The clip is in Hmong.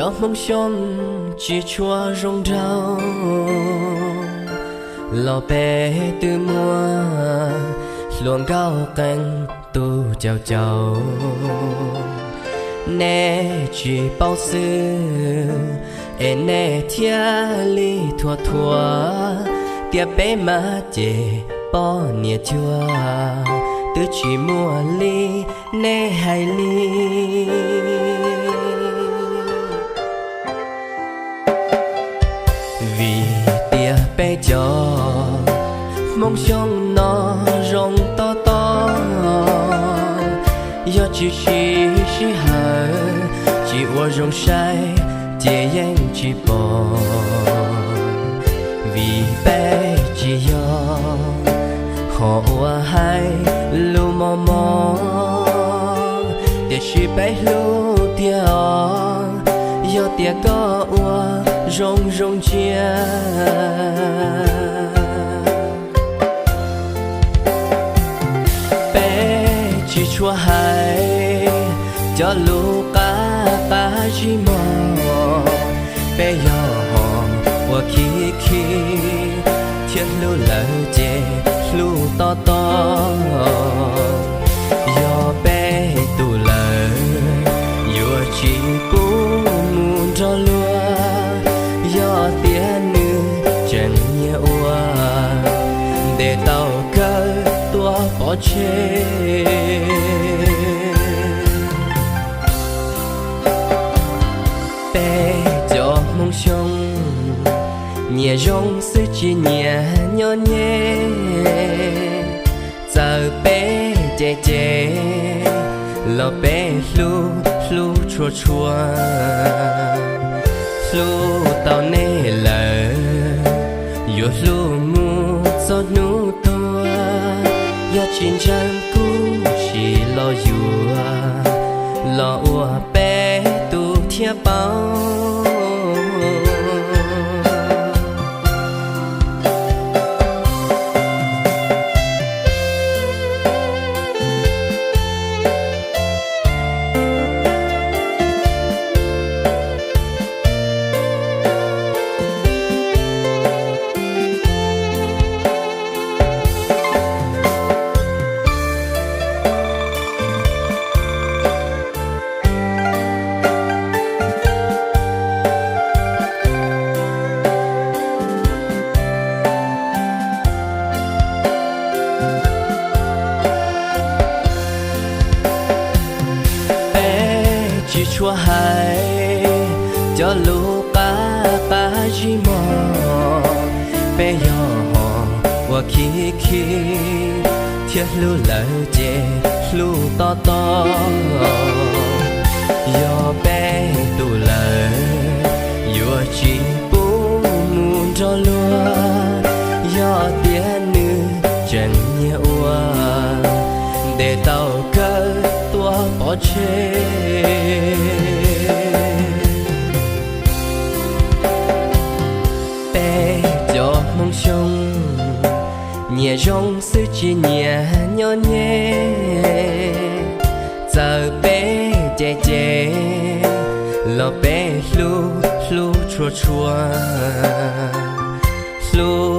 Hmoob Xyooj tsis tshua zoo nraug, los peb twb muaj hluas nkauj qee tus caum caum. Nej tsis paub xwb es nej thiaj li thuam thuam, tias peb mas ces poj niam cuag, twb tsis muaj li nej hais li. Vim tias peb cov Hmoob Xyooj no zoo tob tob, yog tsis siv sij hawm, tsis ua zoo saib ces yeej tsis pom. Vim peb tsis yog hom uas hais lus mos mos, tiam sis peb hlub tiag os, yog tias koj ua zoo zoo ntsia. Peb tsis tshua hais cov lus qab qab zib mog, peb yog hom uas khib khib thiab hlub lawm ces hlub tob tob. Yog peb tus lawm yuav tsis pub mus nrog luag, yog tias nws tseem nyiam ua, ntes tau kawg tuaj pov tseg. Peb cov Hmoob Xyooj nyiam zoo xwb tsis nyiam nyob nyem, txawm peb cem cem los peb hlub hlub tshua tshua. Hlub tau nej lawm yuav hlub mus txog hnub tuag, yog tsis ntseeg kuj sim los yuav, los ua peb tus thiaj paub. Peb tsis tshua hais cov lus qab qab zib mog, peb yog hom uas khib khib thiab hlub lawm ces hlub tob tob. Yog peb tus lawm yuav tsis pub mus nrog luag, yog tias nws tseem nyiam ua, ntes tau kawg tuaj pov tseg. Peb cov Hmoob Xyooj nyiam zoo xwb tsis nyiam nyob nyem, txawm peb cem cem los peb hlub hlub tshua tshua. Hlub